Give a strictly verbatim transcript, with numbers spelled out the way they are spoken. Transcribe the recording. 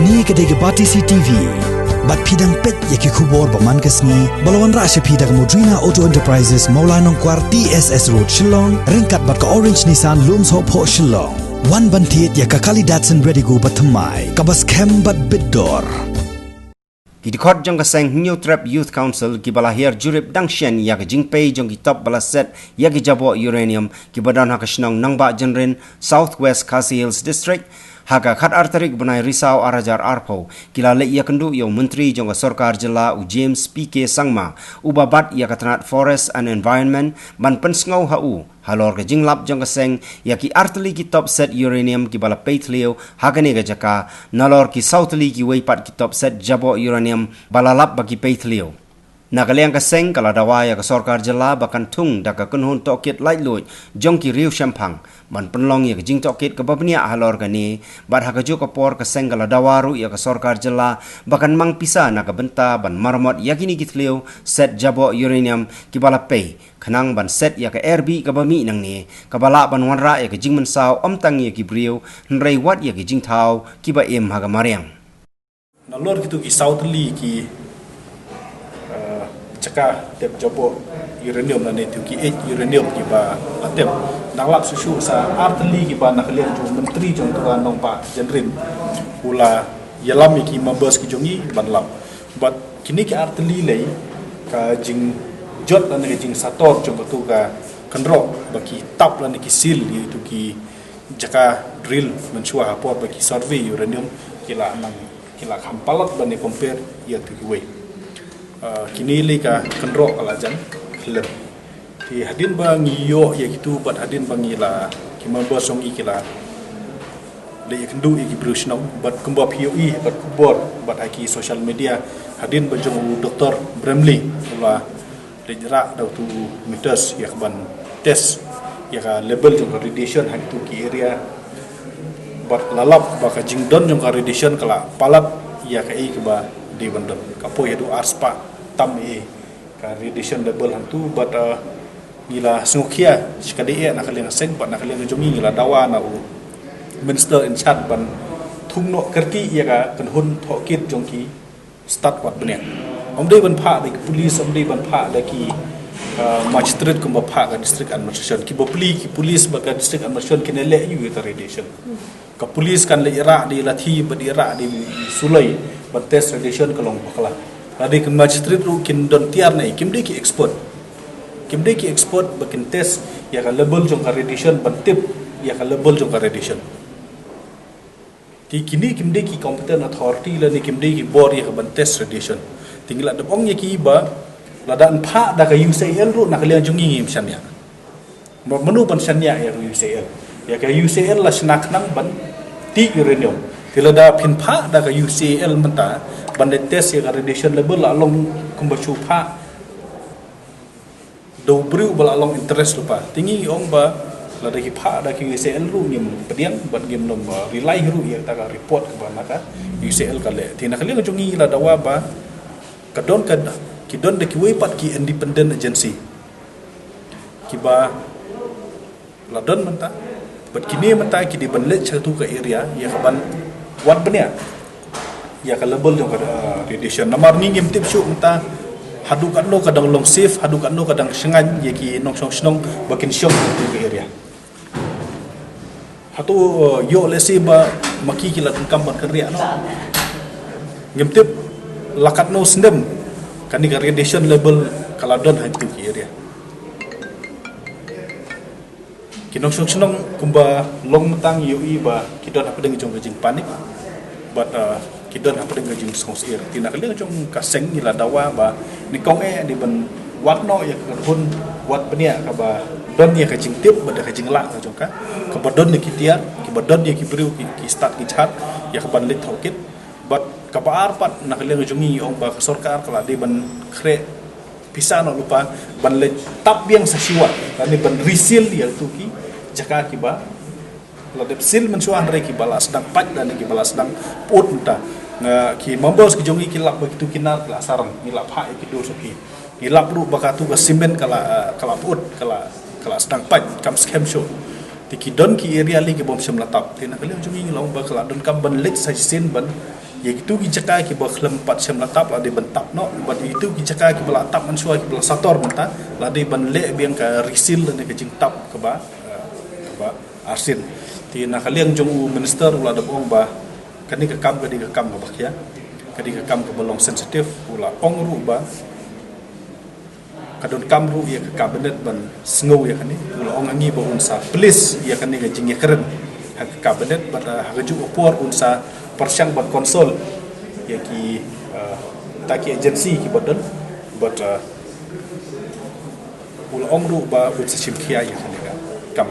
Kane ka dei ka Batesi T V. Bad phi dang peit ïa ki khubor ba man ka sngi ba la wanrah sha phi da ka Modrina Auto Enterprises, Mawlai Nongkwar, T S S Road, Shillong, ryngkat bad ka Orange Nissan, Lumshohphoh, Shillong. Wan ban thied ïa ka Kali Datsun Redigo ba thymmai, kaba skhem bad bit dor. Ki dkhot jong ka seng Hynñiewtrep Youth Council kiba la hiar jurip dang shen ïa ka jingpei jong ki top ba la set ïa ki jaboh uranium kiba don ha ka shnong Nangbah Jynrin, South West Khasi Hills District, ha ka khatar tarik bnai Risaw ar hajar arphew, ki la leit ïakynduh ïa u Myntri jong ka Sorkar Jylla u James P K Sangma, uba bat ïa ka tnat Forest and Environment, ban pynsngew ha u halor ka jinglap jong ka seng ïa ki artylli ki top set uranium kiba la pei thliew ha kane ka jaka, nalor ki sawtylli kiwei pat ki top set jaboh uranium ba la lap ba ki pei thliew. Na ka liang ka seng ka la dawa ïa ka Sorkar Jylla ba kan thung da ka kynhun tohkit laitluid jong ki riew shemphang ban pynlong ïa ka jingtohkit kaba bniah halor kane, bad ha kajuh ka por ka seng ka la dawa ruh ïa ka Sorkar Jylla ba kan mang pisa na ka bynta ban maramot ïa kine ki thliew set jaboh uranium kiba la pei, khnang ban set ïa ka airbih kaba mih nangne, kaba lah ban wanrah ïa ka jingmynsaw ym tang ïa ki briew, hynrei wat ïa ki jingthaw kiba im ha ka mariang. Nalor kitu ki sawtylli ki, eh, jaka tep jaboh uranium lane tu ki ej uranium kiba la tep, nang lap shuh shuh sa artylli kiba na ka liang jong u Myntri jong u Rangbah Jynrin u la ïalam ïa ki members ki jong ngi ban lap. Bad kine ki artylli lei ka jingjot lane ka jingsator jong katu ka kynroh ba ki tap lane ki seal ïa itu ki jaka drill mynshuwa ha por ba ki survey uranium ki la nang, ki la kham palat ban ïa compare ïa tu kiwei. Ah, kine lei ka kynroh ka la jan khlem. Te hadien ba ngi ïoh ïa kitu bad hadien ba ngi la, ki member song ngi ki la leit ïakynduh ïa ki briew shnong, bad kumba phi ïohi ha ka khubor bad ha ki social media, hadien ba jong u Doktor Bramley u la leit rah da utu u meters ïa ka ban test ïa ka level jong ka radiation ha kitu ki area. Bad la lap ba ka jingdon jong ka radiation ka la palat ïa kaei kaba dei ban don, ka poi haduh arspah tam eh ka radiation level hangtu. Bad, uh, ngi la sngewkhia shikatdei eh na ka liang seng bad na ka liang jong ngi, ngi la dawa na u Minister in charge ban thung noh kyrkieh ïa ka kynhun tohkit jong ki stad wad bniah. Ym dei ban phah da ki police, ym dei ban phah da ki, uh, magistrate kumba phah ka district administration. Kiba plie ki police bad ka district administration kin leh aiu ïa ka radiation? Ka police kan leit rah da i lathi bad i rah da i suloi ban test radiation ka long bakla. Lada ki magistrate ruh kin don tiar ne, kim dei ki expert. Kim dei ki expert ba kin test ïa ka level jong ka radiation, ban tip ïa ka level jong ka radiation. Te kine kim dei ki competent authority lane kim dei ki bor ïa ka ban test radiation. Te ngi la dep ong ïa ki ba lada yn phah da ka U C L ruh na ka liang jong ngi ngim shaniah. Ba mano ban shaniah ïa ka U C L? Ïa ka U C L la shna khnang ban tih uranium. Te lada phin phah da ka U C L mynta ban leit test ïa ka radiation level, la long kumba shu phah da u briew ba la long interest lypa. Te ngi ong ba lada ki phah da ka U C L ruh ngim pdiang bad ngim nym, uh, rely ruh ïa kata ka report kaba na ka U C L ka leh. Te na ka liang jong ngi la dawa ba ka don ka, ki don da kiwei pat ki independent agency kiba la don mynta. Bad kine mynta ki dei ban leit sha katu ka area ïa ka ban wad bniah ïa ka level jong ka, uh, radiation. Namar ngi ngim tip shuh mynta haduh katno ka dang long safe, haduh katno ka dang shngaiñ ïa ki nongshong shnong ba kin shong ha katu ka area. Hato, uh, ïoh lehse ba ma ki ki la donkam ban kynriah noh. Ngim tip la katno snem kane ka radiation level ka la don ha katu ki area. Ki nongshong shnong kumba long mynta ngi ïohi ba ki don hapdeng jong ka jingpanik bad, uh, ki don hapdeng ka jingsngewsih. Te na ka liang jong ka seng ngi la dawa ba nyngkong eh dei ban wad noh ïa ka kynhun wad bniah kaba don ïa ka jingtip bad ka jinglah ka jong ka, kaba don ïa ki tiar, kiba don ïa ki briew, ki, ki stad ki jhat ïa ka ban leit tohkit. Bad kaba ar pat na ka liang jong ngi ong ba ka sorkar ka la dei ban khreh pisa noh lypa ban leit tap biang sa shiwa lane ban reseal ïa tu ki jaka kiba la dep seal mynshuwa hynrei kiba la sdang pait lane kiba la sdang put mynta. Nga ki members ki jong ngi ki lap ba kitu ki nar ki la sarang, ngi la phah ïa ki dur sha ki. Ngi lap ruh ba katu ka cement ka la, ka la put, ka la, ka la sdang pait kam skhem shuh. Te ki don ki area lei ki bym shym la tap. Te na ka liang jong ngi ngi la ong ba ka la donkam ban leit sa shisien ban Ïa kitu ki jaka kiba khlem pat shym la tap la dei ban tap noh, bad ïa kitu ki jaka kiba la tap mynshuwa kiba la sator mynta la dei ban leh biang ka reseal lane ka jingtap kaba, eh, kaba arsien. Te na ka liang jong u minister u la dep ong ba kane ka kam ka dei ka kam kaba khia, ka dei ka kam kaba long sensitive, u la ong ruh ba ka donkam ruh ïa ka cabinet ban sngew ïa kane. U la ong ha ngi ba un sa place ïa kane ka jingïakren ha ka cabinet, bad, ah, ha kajuh ka por un sa pyrshang ban consult ïa ki, ah, ta ki agency kiba don, bad, ah, u la ong ruh ba un sa shim khia ïa kane ka kam.